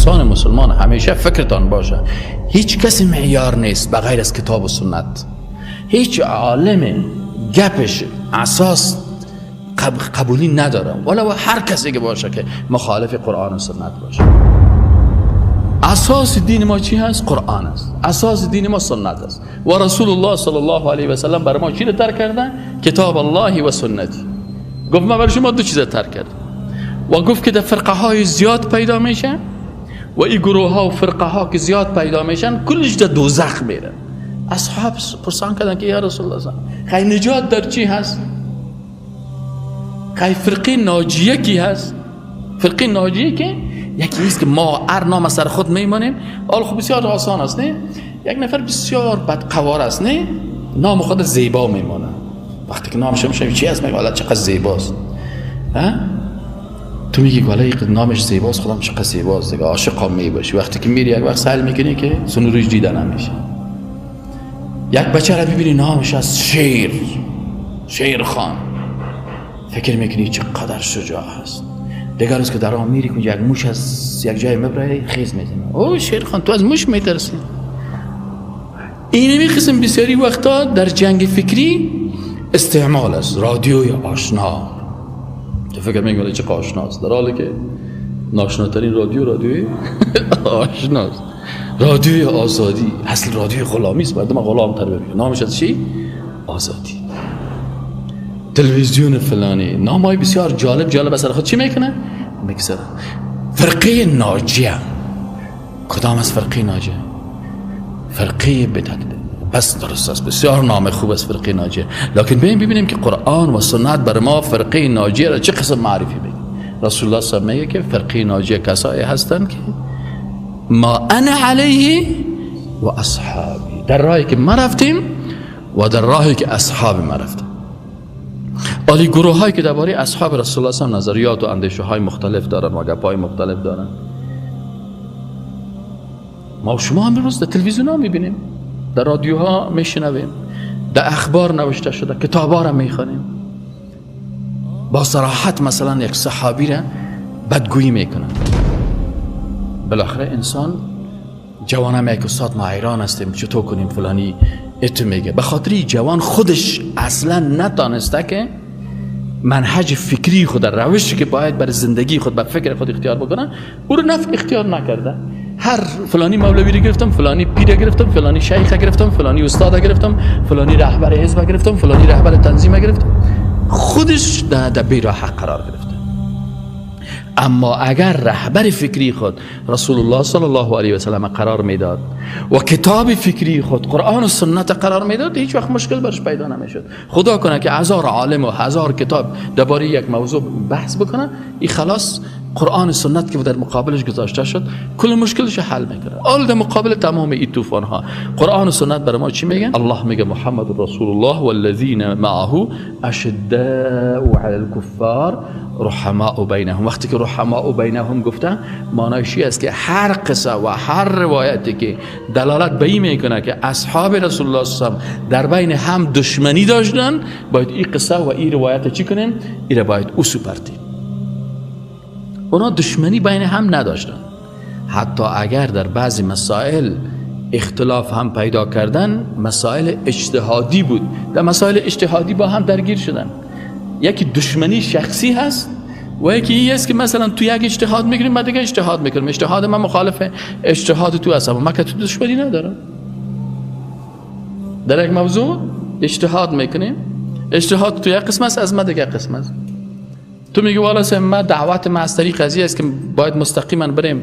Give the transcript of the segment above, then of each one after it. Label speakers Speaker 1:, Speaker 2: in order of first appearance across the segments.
Speaker 1: انسان مسلمان همیشه فکرتان باشه هیچ کسی معیار نیست بغیر از کتاب و سنت. هیچ عالم گپش اساس قبولی نداره، ولو هر کسی که باشه که مخالف قرآن و سنت باشه. اساس دین ما چی هست؟ قرآن است. اساس دین ما سنت است. و رسول الله صلی الله علیه و سلم بر ما چی رو ترک کرده؟ کتاب الله و سنتی. گفت من برای شما دو چیز ترک کردم و گفت که در فرقه های زیاد پیدا میشه و این گروه ها و فرقه ها که زیاد پیدا میشن کلش در دوزخ میرن. اصحاب پرسان کردن که یا رسول الله خیلی نجات در چی هست؟ خیلی فرقه ناجیه کی هست؟ فرقه ناجیه که یکی نیست که ما هر نام سر خود میمانیم. حال خب بسیار آسان است، نه؟ یک نفر بسیار بدقوار است، نه؟ نام خود زیبا میمانه. وقتی که نامش میشه چی هست؟ میگه والا چقدر زیباست. ها؟ تو میگی والا نامش زیباست، خودم چقدر زیباست دیگه، عاشق میباشی. وقتی که میری یک وقت سعی میکنی که سن روش دیده نمیشه. یک بچه را ببینی نامش از شیر، شیر خان، فکر میکنی چقدر شجاع است. دیگر روز که در آن میری که یک موش از یک جای مبره خیز میزنه، او شیر خان تو از موش میترسی. اینمی قسم بسیاری وقتا در جنگ فکری استعمال است. رادیوی آشنا، تو فکر میکنی چه آشناست، در حالی که ناشناترین رادیو رادیوی آشناست. رادیوی آزادی اصل رادیوی غلامی است، مردم غلام تر ببینه. نامش از چی؟ آزادی. تلویزیون فلانی، نامای بسیار جالب جالب اثر خود چی میکنه؟ میگذره. فرقه ناجیه، کدام از فرقه ناجیه؟ فرقه بدعت. بس درست است، بسیار نام خوب است فرقه ناجیه، لکن ببینیم که قرآن و سنت بر ما فرقه ناجیه را چه قسم معرفی میکنه. رسول الله صلی الله علیه و میگه که فرقه ناجیه کسایی هستند که ما انا علیه و اصحابی، در راهی که ما رفتیم و در راهی که اصحاب ما رفتیم. عالی گروه هایی که درباره اصحاب رسول الله صلی نظریات و اندیشه های مختلف دارن و گپای مختلف دارن، ما و شما هم روز در تلویزیون ها میبینیم، در رادیوها میشنویم، در اخبار نوشته شده، کتابا را میخوانیم. با صراحت مثلا یک صحابی را بدگویی میکنن. بالاخره انسان جوانم یک استاد ما حیران هستیم چطور کنیم فلانی اتو میگه، به خاطر جوان خودش اصلا نتانسته که منهج فکری خود، روشی که باید بر زندگی خود بر فکر خود اختیار بکنه، او رو نفع اختیار نکرده. هر فلانی مولوی رو گرفتم، فلانی پیر گرفتم، فلانی شیخ گرفتم، فلانی استاد گرفتم، فلانی رهبر حزب گرفتم، فلانی رهبر تنظیم گرفتم، خودش در بیراه قرار گرفته. اما اگر رهبر فکری خود رسول الله صلی الله علیه و سلم قرار میداد و کتاب فکری خود قرآن و سنت قرار میداد، هیچ وقت مشکل برش پیدا نمیشد. خدا کنه که هزار عالم و هزار کتاب درباره یک موضوع بحث بکنه، این خلاص قرآن و سنت که در مقابلش گذاشته شد کل مشکلش حل میکنه. آل در مقابل تمام این طوفان ها قرآن و سنت برای ما چی میگن؟ الله میگه محمد رسول الله والذین معه اشداء علی الكفار رحماء بینهم. وقتی که رحماء بینهم گفته، معنیش است که هر قصه و هر روایتی که دلالت به این میکنه که اصحاب رسول الله صلی الله علیه و در بین هم دشمنی داشتن، باید این قصه و این روایت چی کنیم؟ این باید اوسو پرتیم. اونا دشمنی بین هم نداشتن، حتی اگر در بعضی مسائل اختلاف هم پیدا کردن، مسائل اجتهادی بود، در مسائل اجتهادی با هم درگیر شدن. یکی دشمنی شخصی هست و یکی این است که مثلا تو یک اجتهاد میکنیم، من دیگه اجتهاد میکنم، اجتهاد من مخالفه اجتهاد تو هست، اما من که تو دشمنی ندارم. در یک موضوع اجتهاد میکنیم، اجتهاد تو یک قسم است، از من دیگه قسم است. تو میگی والا ما دعوت ما از طریق قضیه است که باید مستقیما بریم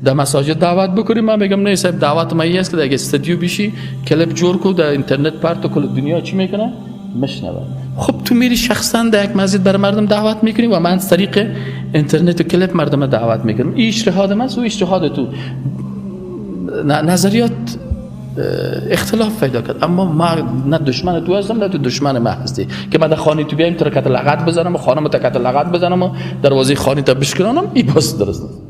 Speaker 1: در مساجد دعوت بکنیم، من میگم نه صاحب، دعوت ما این است که در استودیو بشی، کلیپ جور کو، در اینترنت پرت و کل دنیا چی میکنه مشنوه. خب تو میری شخصا در یک مسجد برای مردم دعوت میکنی و من از طریق اینترنت و کلیپ مردم دعوت میکنم. این اجتهاد من است و اجتهاد تو. نظریات اختلاف پیدا کرد، اما ما نه دشمن تو هستم نه تو دشمن من هستی که من در خانه تو بیایم ترکت لغت بزنم و خانم ترکت لغت بزنم و دروازه خانه تا بشکنم. این باز درست نیست.